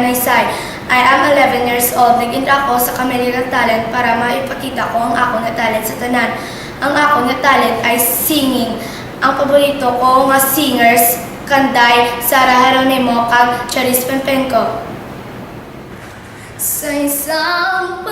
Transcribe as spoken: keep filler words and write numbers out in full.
Naysay. I am eleven years old. Nag-intra ako sa Kamelya Got Talent para maipakita ko ang akon nga talent sa tanan. Ang akon nga talent ay singing. Ang paborito ko nga singers, Kanday, Sara Geronimo, kag Charis Penpenco. Sa isang